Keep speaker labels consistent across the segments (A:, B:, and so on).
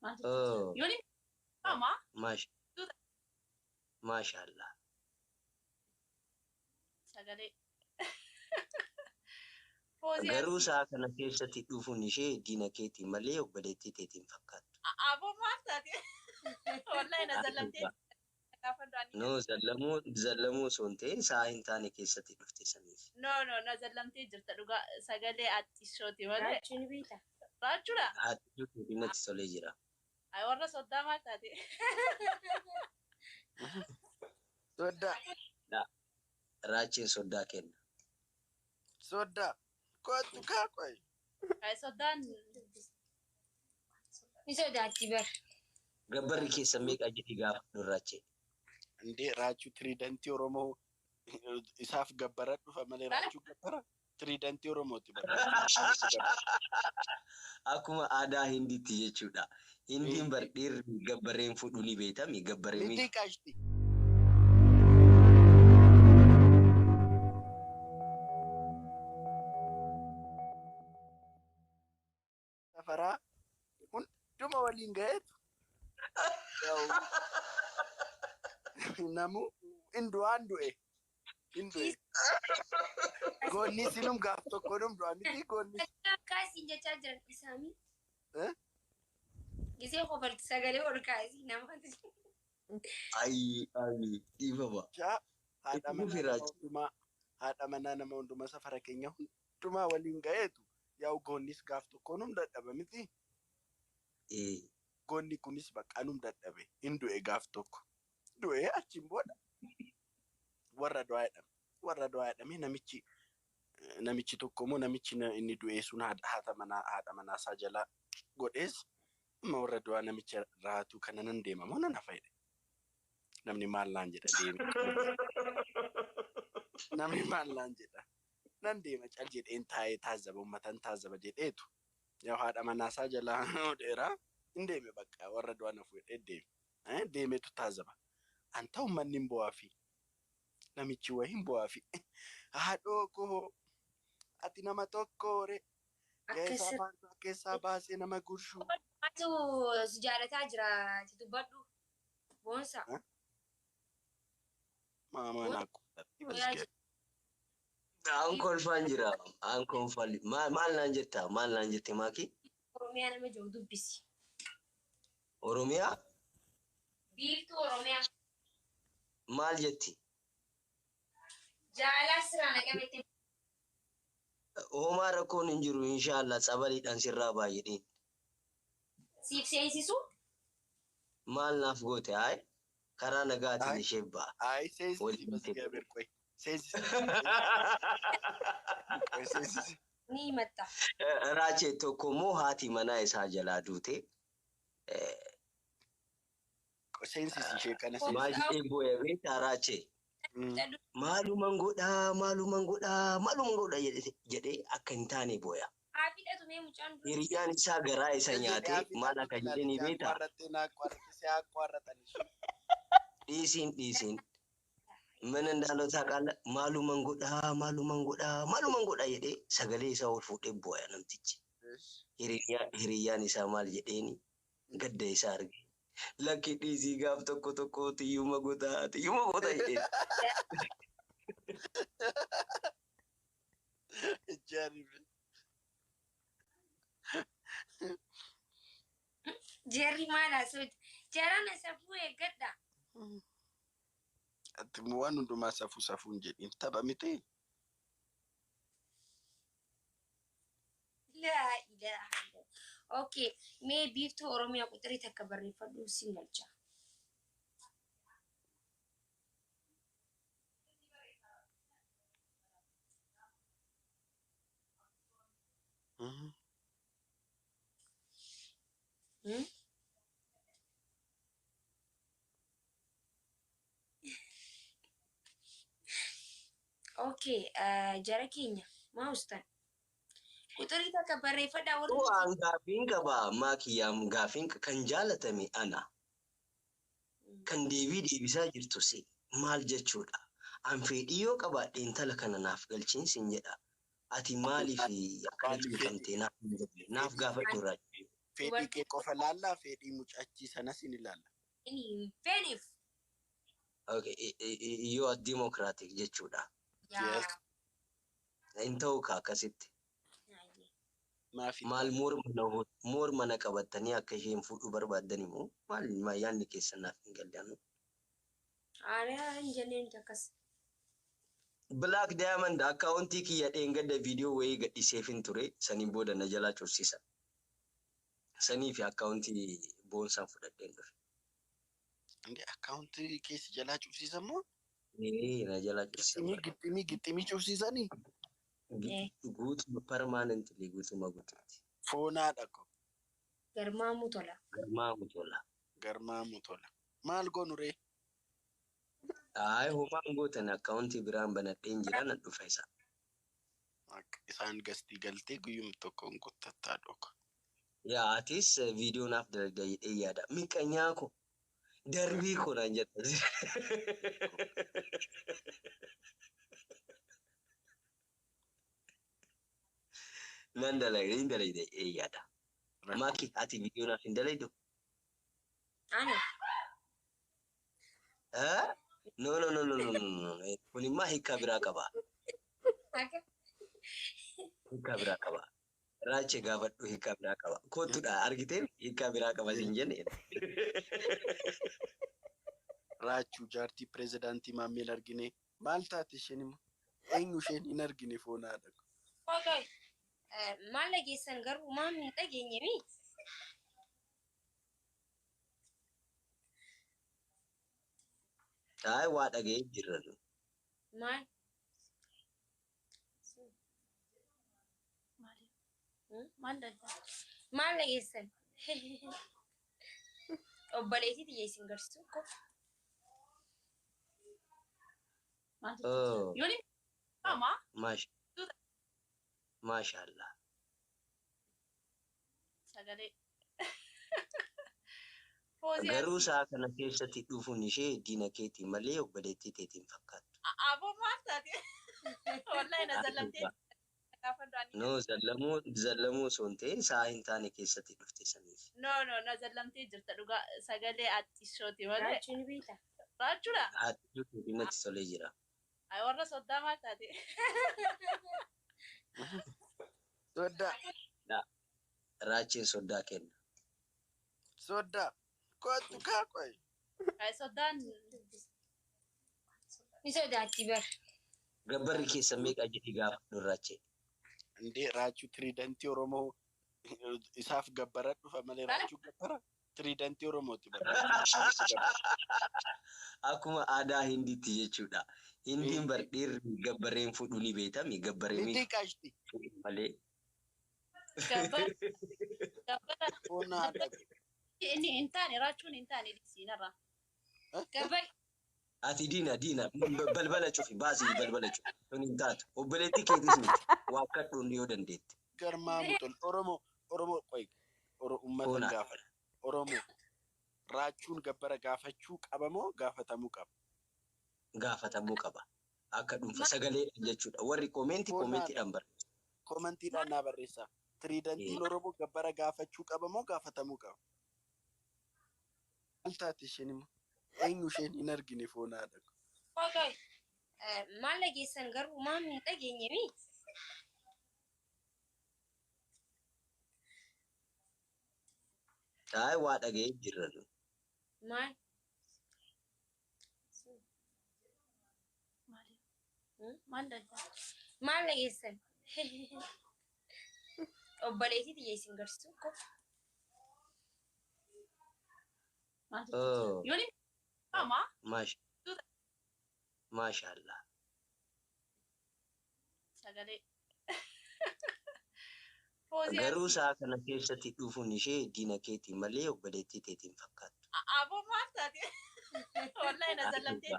A: Maaltu
B: Oh,
A: Yooni ama
B: maash maashaallah.
A: Sagalee. Foozii
B: Garuu
A: Arsii.
B: sa'a kana keessatti dhufuun ishee diina keetii malee obboleettii teetiin fakkaattu.
A: Aboo maal taate? Wallahi na zallamtee gaafa duraanii.
B: No, zallamuu zallamuu osoo hin ta'in sa'a hin taane keessatti dhufte saniif.
A: No, no, na zallamtee jirta dhugaa, sagalee attishooti malee.
C: Raachuu ni beektaa?
A: Raachuudha.
B: Haati keetiin natti tolee jira.
A: Ay, warra soddaa maal taate?
D: Soddaa.
B: Raacheen soddaa kenna.
D: Soddaa. Kootu kaa qoy.
A: Ay, soddaan.
C: Ni sodaatti bar.
B: Gabbarri keessa meeqa jedhi gaafa Raachee?
D: Indee, Raachuu tiriidantii Oromoo isaaf gabbara dhufa malee Raachuu gabbara tiriidantii Oromooti bara.
B: Akkuma aadaa Hindiitti jechuudha. Hindiin bar dhiirri gabbareen fuudhuu ni beekami. Gabbaree
D: Miti qashti. Safaraa hunduma waliin ga'eetu namu hin du'e. Hin du'e. Goonni sinum gaaf tokko num du'a miti goonni.
C: Kaasiin jechaa jiran isaanii.
D: Eh?
C: Gisee kofalti sagalee ol kaasii namatti.
B: Ayi ayi, dhiifama.
D: Jaa haadha
B: Itti
D: manaa
B: fufi
D: nama
B: Raachee.
D: hundumaa, haadha manaa nama hundumaa, safara keenya hundumaa waliin ga'eetu yaa'u goonnis gaaf tokko num dadhaba miti. Goonni kunis bakka num dadhabe, hin du'e gaaf tokko. Du'e, achiin booda warra du'aa jedhame. Warra du'aa jedhame, namichi tokko immoo namichi inni du'e sun haadha manaa isaa jalaa godhees amma warra du'aa namicha raatu kana nan deema moo nan hafa jedhe. Namni maal naan jedha deeme. Namni maal naan jedha. Nan deema cal jedheen taa'ee taazaba, uummatan taazaba jedheetu. Yaa haadha manaa isaa jalaa dheeraa hin deeme, bakka warra du'aa na fuudhee deeme. Deemeetu taazaba. An ta'u manni hin bu'aa fi namichi wayii hin bu'aa fi haadhoo koo ati nama tokkoore keessaa baasuu keessaa baasee nama gurshu.
C: Atu si jaalataa jira, ati dubbadhu. Boonsa.
D: Maamaa naa quudhatti.
B: An kolfaan jira. An kolfaan. Maal naan jetta? Maal naan jette, Maaki?
C: Oromiyaa nama jiru dubbisi.
B: Oromiyaa?
C: Biiftuu Oromiyaa.
B: Maal jetti?
C: Jaalaa sirraa naqametti.
B: Homaa rakkoon hin jiru, inshaallah tsabaliidhaan sirraa baay'edheen.
C: Siif seensisu.
B: Maal naaf goote haay? Karaa nagaatiin
D: Ayi.
B: ishee ba'a.
D: Ayi, seensisi.
B: Waliin
D: Basgabeer qoy. Seensisi. Qoy, seensisi.
C: Ni himatta.
B: Raachee, tokko immoo haati manaa isaa jalaa duute.
D: Seensisi ishee kana.
B: Maal
D: Seensisi.
B: jedhee booya beektaa, Raachee? Maaluman godhaa, maaluman godhaa, maaluman godhaa jedhee akka hin taane booya.
C: Haa fidhatu mee mucaan dura.
B: Hiriyyaan isaa garaa isa nyaatee maal akka jedhee ni beektaa?
D: Qorrattee naa qorratte si haa qorratan ishee.
B: Dhiisiin dhiisiin. Mana ndaalotaa qaala maaluman godhaa, maaluman godhaa, maaluman godhaa jedhee sagalee isaa ol fuudhee booya namtichi. Hiriyyaan isaa maal jedheeni gadda isaa arge? Lakki, dhiisii, gaaf tokko tokko tiyyuma gotaa, tiyyuma gotaa jedheen.
D: Jaaribe.
C: Jeerri maal haasawti? Jarana safuu eeggadha.
D: Ati immoo waan hundumaa safuu safuun jedhin, tapha miti.
C: Laa ilaaha illallah. Okay, mee Biiftuu Oromiyaa quxirii takka barreeffadhu, sin galcha. Hmm? Okay, jara keenya maa ustan? Quxirii takka barreeffadhaa warri.
B: Waan gaafiin qaba maakiyyaam, gaafiin kan jaalatame ana. Kan deebii deebisaa jirtu si maal jechuudha? An fedhii yoo qabaadhe intala kana naaf galchiin sin jedha. Ati maaliif akkanatti bitamtee naaf hin galle? Naaf gaafadhu irraa.
D: Fedhii kee qofa laallaa, fedhii mucachii sanas ni ilaalla.
C: Inni hin feeneef.
B: Okay, you are democratic jechuudha.
C: Yaa.
D: Yes.
B: Hin ta'u ka akkasitti.
D: Maafi
B: Maal morma na qabattanii akka isheen fuudhuu barbaaddan immoo maal maal yaadni keessan naaf hin galle anu.
C: Aadaa hin jennee nuti akkas.
B: Black Diamond akkaawuntii kiyya dheengadda viidiyoo wayii gadhiiseef hin ture, saniin booda na jalaa cufsiisa. Sanii fi akkaawuntii boonsaan fudhadheen dhufe.
D: Indi akkaawuntii keessi jalaa cufsiisan moo?
B: Ee, na jalaa cufsiisan.
D: Gixximii gixximii gixximii cufsiisanii?
B: Guutuma permanently, guutuma guututti.
D: Foonaadha ko.
C: Garmaamuu tola.
B: Garmaamu tola.
D: Garmaamu tola. Maal goonu ree?
B: Ayi, homaan gootan, akkaawuntii biraan banadheen jira, nan dhufa isa.
D: Akka isaan gastii galtee guyyuma tokko hin qottattaa dhoko.
B: Yaa, atis viidiyoo naaf dalagda jedhee yaada. Miqanyaa ko darbii ko naan jetta. Nan dalaga, hin dalagda jedhee yaada. Maki, ati viidiyoo naaf hin dalagdu?
C: Ana.
B: Eh? No, no, no, no, no, no, no, no. Kun immoo hiika biraa qaba.
C: Akka.
B: Hiika biraa qaba. Raache gaafadhu, hiika biraa qaba. Koottudha, argitee, hiika biraa qaba siin jenne.
D: Raachuu jaartii pirezidaantii maammeen argine. Maal taate isheen immoo? Eenyu isheen hin argine foonaadha.
C: Okay. Maal dhageessan garuu, maal hin dhageenye mi?
B: Ayi, waa dhaga'ee jirra nu.
C: Maal?
A: Maal dhaggaa?
C: Maal dhageessan? Obboleettii xiyya isin garsiisu ko.
A: Maal
B: Oh,
A: Yooni ama
B: maasha. Maashaallah.
A: Sagalee. Foozii.
B: Garuu sa'a kana keessatti dhufuun ishee diina keetii malee obboleettii teetiin fakkaattu.
A: Aboo, maal taate? Wallahi na zallamtee gaafa duraanii.
B: No, zallamuu zallamuu osoo hin ta'in sa'a hin taane keessatti dhufte saniif.
A: No, no, na zallamtee jirta dhugaa, sagalee attishooti malee.
C: Raachuu ni beektaa?
A: Raachuudha.
B: Haati keetii natti tolee jira.
A: Ay, warra soddaa maal taate?
D: Soddaa.
B: Raacheen soddaa kenna.
D: Soddaa. Kootu kaa qoy.
A: Ay, soddaan.
C: Ni sodaatti bar.
B: Gabbarri keessa meeqa jedhi gaafadhu raachee.
D: Indee, raachuu tiriidantii Oromoo isaaf gabbara dhufa malee, raachuu gabbara tiriidantii Oromooti bara.
B: Akkuma aadaa Hindiitti jechuudha. Hindiin bar dhiirri gabbareen fuudhuu ni beekami. Gabbaree
D: Miti qashti.
B: malee.
A: Gabbara. Gabbara.
D: Foonaadha.
A: Inni hin taane, raachuun hin taane, dhiisiinarra.
C: Gabbar.
B: Ati diina diina, balbala cufi, baasii balbala cufi. Sun hin taatu. Obboleettii keetis miti. Waakkadhuun yoo dandeette.
D: Garmaamu tola. Oromoo Oromoo qoy. Uummata
B: Foonaa.
D: gaafadha. Oromoo raachuun gabbara gaafachuu qaba moo gaafatamuu qaba?
B: Gaafatamuu qaba. Akka dhuunfa sagaleedhaan jechuudha. Warri koomentii koomentiidhaan barreessu.
D: Koomentiidhaan naa barreessaa. Tiriidantiin Oromoo gabbara gaafachuu qaba moo gaafatamuu qaba? Maal taate isheen immoo? Eenyu isheen hin argine foonaadha.
C: Okay. Maal dhageessan garuu, maal hin dhageenye mi?
B: Ayi, waa dhaga'ee jirra nu.
C: Maal?
A: Maal dhaggaa?
C: Maal dhageessan? Obboleettii xiyya isin garsiisu ko.
A: Maal
B: Oh,
A: Yooni ama
B: maasha. Maashaallah.
A: Sagalee. Foozii.
B: Garuu sa'a kana keessatti dhufuun ishee diina keetii malee obboleettii teetiin fakkaattu.
A: Aboo, maal taate? Wallahi na zallamtee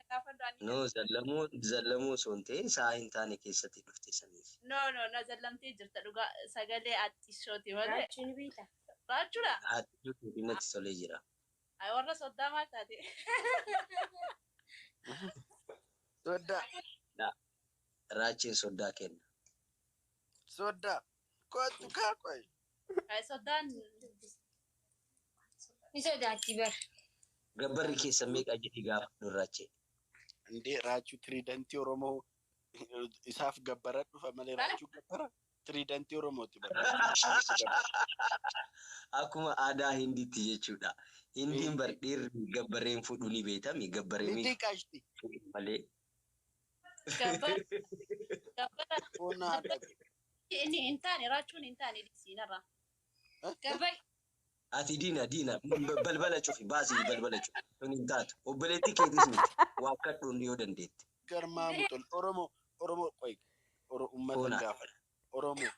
A: gaafa duraanii.
B: No, zallamuu zallamuu osoo hin ta'in sa'a hin taane keessatti dhufte saniif.
A: No, no, na zallamtee jirta dhugaa, sagalee attishooti malee.
C: Raachuu ni beektaa?
A: Raachuudha.
B: Haati keetii natti tolee jira.
A: Ay, warra soddaa maal taate?
D: Soddaa.
B: Raacheen soddaa kenna.
D: Soddaa. Kootu kaa qoy.
A: Ay soddaan
C: Ni sodaatti bar.
B: Gabbarri keessa meeqa jedhi gaafa durraachee.
D: Indee raachuu tiriidantii Oromoo isaaf gabbara dhufa malee raachuu gabbara tiriidantii Oromooti bara.
B: Akkuma aadaa Hindiitti jechuudha. Hindiin bar dhiirri gabbareen fuudhu ni beekami. Gabbareen
D: Hindii qaashti.
B: fuudhu malee.
A: Gabbara gabbara
D: Foon haadha.
A: Inni hin taane raachuun hin taane dhiisiinarra.
C: Gabbar
B: Ati diina diina balbala cufi baasii balbala cufi. Sun hin taatu. Obboleettii keetis miti. Waakkadhuun yoo dandeette.
D: Garmaamu tol Oromoo Oromoo qoy uummata
B: Foon
D: gaafadha. Oromoo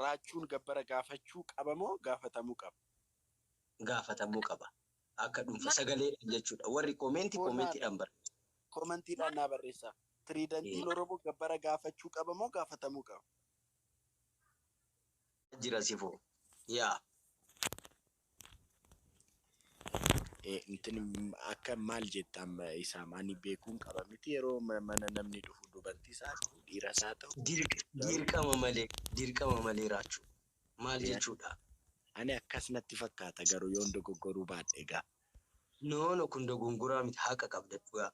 D: raachuun gabbara gaafachuu qaba moo gaafatamuu qaba?
B: Gaafatamuu qaba. Akka dhuunfa sagaleedhaan jechuudha. Warri koomentii
D: Foon haadha.
B: koomentiidhaan barreessu.
D: Koomentiidhaan naa barreessaa. Tiriidantiin Oromoo gabbara gaafachuu qaba moo gaafatamuu qaba?
B: Jira sifoo. Yaa.
D: Intin akka maal jetta amma isaa ani beekuun qaba miti yeroo mana namni dhufu dubartii isaa ta'u dhiira isaa ta'u.
B: Dirqama malee dirqama malee raachuu. Maal jechuudha?
D: Ani akkas natti fakkaata garuu yoon dogoggoruu baadhe egaa.
B: No no kun dogongoraa miti haqa qabda dhugaa.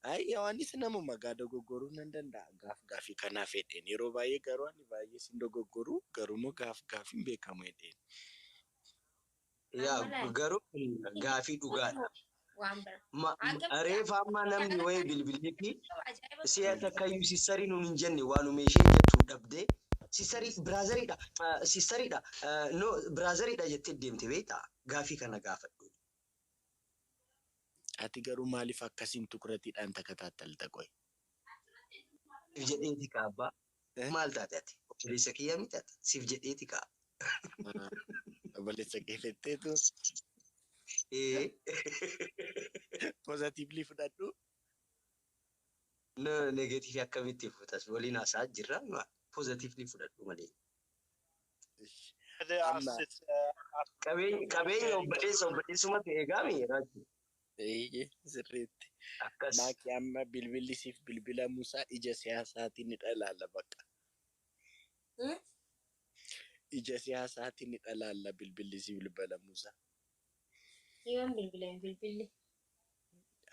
D: Ayyi anis namuma gaa dogoggoruu nan danda'a gaaf gaafii kanaaf jedheen yeroo baay'ee garuu ani baay'ee sin dogoggoruu garuummoo gaaf gaafiin beekamu jedheen.
B: Yaa garuu kun gaafii dhugaadha.
C: Waan bira.
B: Reefa ammaa namni wayii bilbilee fi
C: Ajaa'iba.
B: si'a takkayyuu sistarii nuun hin jenne waanuma isheen jettu dhabdee sistarii biraazariidha sistariidha no biraazariidha jettee deemte beektaa gaafii kana gaafadhu.
D: Ati garuu maaliif akkasiin tukuratiidhaan takataattalta qoy?
B: Siif jedheeti kaabbaa maal taate ati obboleessa kiyya miti ati siif jedheeti kaa.
D: Obboleessa kee fetteetu pozitiivlii fudhadhu.
B: No negatiivii akkamitti fudhatas waliin haasa'aa jirra pozitiivlii fudhadhu malee.
D: Amma
B: Qabeenya obboleessa obboleessuma ta'e gaami raachuu.
D: Eeyyee sirriitti.
B: Akkas.
D: Maaki amma bilbilli siif bilbilamuusaa ija siyaasaatiin ni dhalaalla bakka. Ija siyaasaatiin ni dhalaalla bilbilli siif bilbilamuusaa.
C: Yoon bilbilame bilbilli.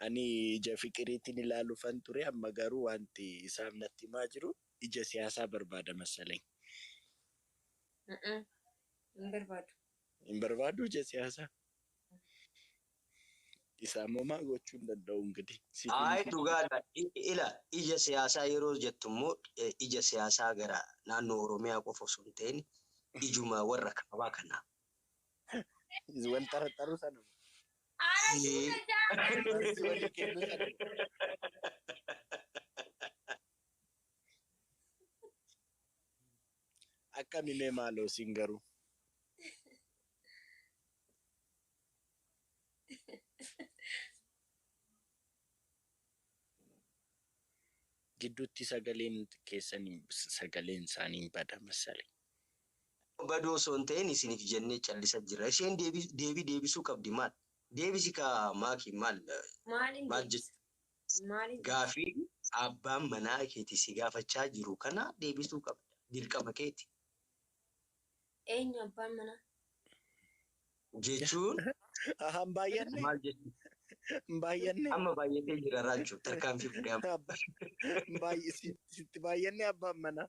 D: Ani ija fiqiriitiin ilaaluufan ture amma garuu wanti isaaf natti himaa jiru ija siyaasaa barbaada masaleen.
C: Hin barbaadu.
D: Hin barbaadu ija siyaasaa. Isaa immoo maal gochuu hin danda'u ingidihi.
B: Ayi dhugaadha. Ila ija siyaasaa yeroo jettu immoo ija siyaasaa gara naannoo Oromiyaa qofa osoo hin ta'in ijuma warra kaabaa kanaa.
D: Wal xaraxaru sana. Walii kennu sana. Akkami mee maaloo siin garuu? Gidduutti sagaleen keessan sagaleen isaanii hin bada masalee.
B: Baduu osoo hin ta'in isiniif jennee callisa jira. Isheen deebii deebisuu qabdi maal? Deebisi kaa maaki maal
C: Maaliin
B: maal
C: deebisa? Maaliin
B: Gaafii abbaan manaa keeti si gaafachaa jiru kana deebisuu qabda. Dirqama keeti.
C: Eenyu abbaan manaa?
B: Jechuun
D: Hin baay'anne.
B: maal jechuun?
D: Hin baay'anne.
B: Amma baay'atee jira raachuu tarkaanfii fudhee.
D: Sitti baay'anne abbaan manaa.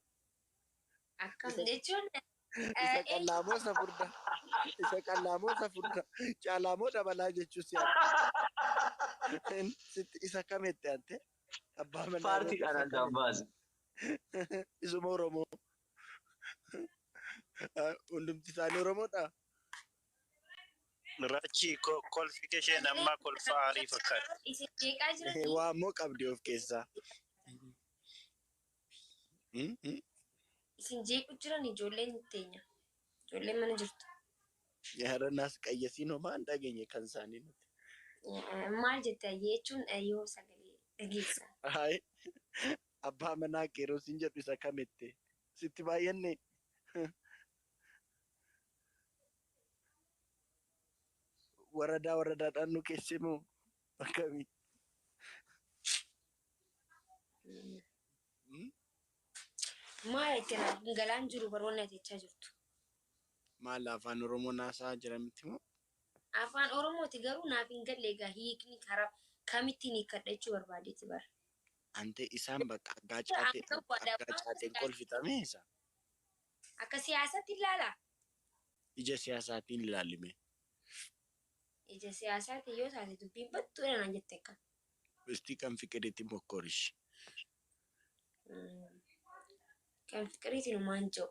C: Akkam jechuun
D: Isa qallaamoo isa furdaa. Isa qallaamoo isa furdaa. Caalaamoo dabalaa jechuun si Sitti isa kamitti ante? Abbaa manaa.
B: Paartiidhaan addaan baase.
D: Isuma Oromoo. Hundumti isaanii Oromoodha.
E: Rachi kolfi isheen ammaa kolfa aarii fakkaata.
C: Isin jeeqaa jira.
D: Waa immoo qabdi of keessaa.
C: Isin jeequ jiran ijoolleen teenya. Ijoolleen mana jirtu.
D: Yaadanaas qayyasiin homaa hin dhageenye kan isaanii nuti.
C: Maal jette jechuun yoo sagalee dhageessa.
D: Hayi abbaa manaa yeroo siin jedhu isa kamitti sitti baay'anne. Waradaa waradaadhaan nu keessi moo akkamii?
C: Maal itti galaan jiru baroonni ati jechaa jirtu.
D: Maal afaan Oromoo naasaa jira miti moo?
C: Afaan Oromooti garuu naaf hin galle egaa hiikni karaa kamittiin hiikkadha jechuu barbaadeeti bara.
D: Ante isaan bakka aggaacaateen aggaacaateen kolfitame isa.
C: Akka siyaasatti ilaalaa?
D: Ija siyaasaatiin ilaalime.
C: Ija siyaasaatiin yoo taate dubbiin battuudha naan jette akka.
D: Isti kan fiqiriitti mokkorish.
C: Kan fiqiriitiin homaan jiru.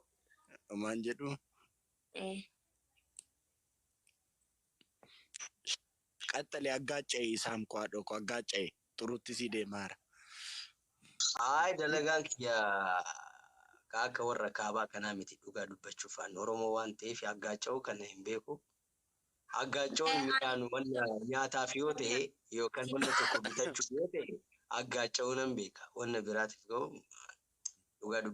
D: Homaan jedhu qaxxalee aggaaca'e isaan kwaadhoo koo aggaaca'e xurutti si deemaara.
B: Ay dalagaan kiyya ka akka warra kaabaa kanaa miti dhugaa dubbachuuf ani Oromoo waan ta'eef aggaaca'uu kana hin beeku. Aggaaca'uun midhaan wanna nyaataaf yoo ta'e yookaan wanna tokko bitachuuf yoo ta'e aggaaca'uu nan beeka. Wanna biraatiif garuu dhugaa dubbachuu.